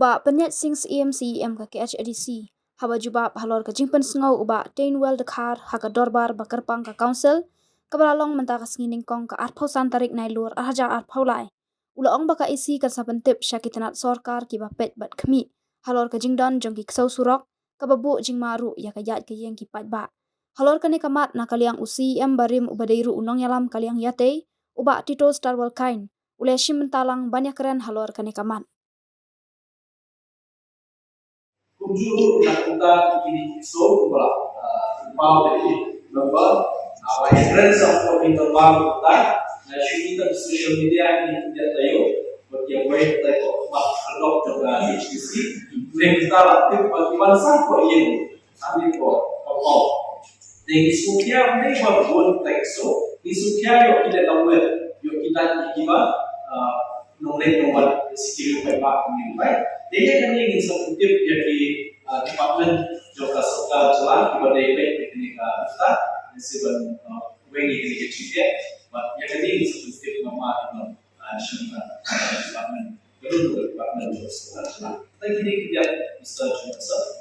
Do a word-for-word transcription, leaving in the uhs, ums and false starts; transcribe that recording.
Bah Pyniaid Singh Syiem, C E M ka K H A D C, haba jubab halor ka jingpynsngew u Bah Tainwell Dkhar ha ka dorbar ba kyrpang ka Council, kaba la long mynta ka sngi nyngkong ka arphew san tarik Nailur ar hajar arphew lai, u la ong ba ka E C kan sa pyntip sha ki tnat sorkar kiba peit bad khmih halor ka jingdon jong ki ksew surok, kaba buh jingma ruh ïa ka ïaid ka ïeng ki paidbah. Halor kane ka mat, na ka liang u C E M barim uba dei ruh u nongïalam ka liang ïatei, u Bah Tito Starwell Chyne, u la shim bynta lang ban ïakren halor kane ka mat. Kumjuh ruh na ka bynta kine ki ksew kumba la, ah, pynpaw da i member, ah, ba ïakren sa hapoh i dorbar mynta, na shu ïa ka social media, ïa ki khyndiat taïew, bad ïa wei taïew, ba ka dok jong ka H D C, ne mynta la tip ba ki wan sa hapoh ïing, ani ko, ka paw. Te ngi sngewkhia ym dei ba bun tei ksew, ngi sngewkhia ïoh ki leh lamwir, ïoh ki dait kiba, ah, nongleit nongwan, sikiri paidbah ngi bai. Te ïa kane ngin sa pyntip ïa ki, ah, department jong ka sorkar jylla kiba dei peit ïa kane ka bynta, ngin sa ban, ah, weng ïa kane ka jingeh, bad ïa kane ngin sa pyntip namar, ah, sha ka department, ka department jong ka sorkar jylla. Te kine ki dei, Mister Joseph.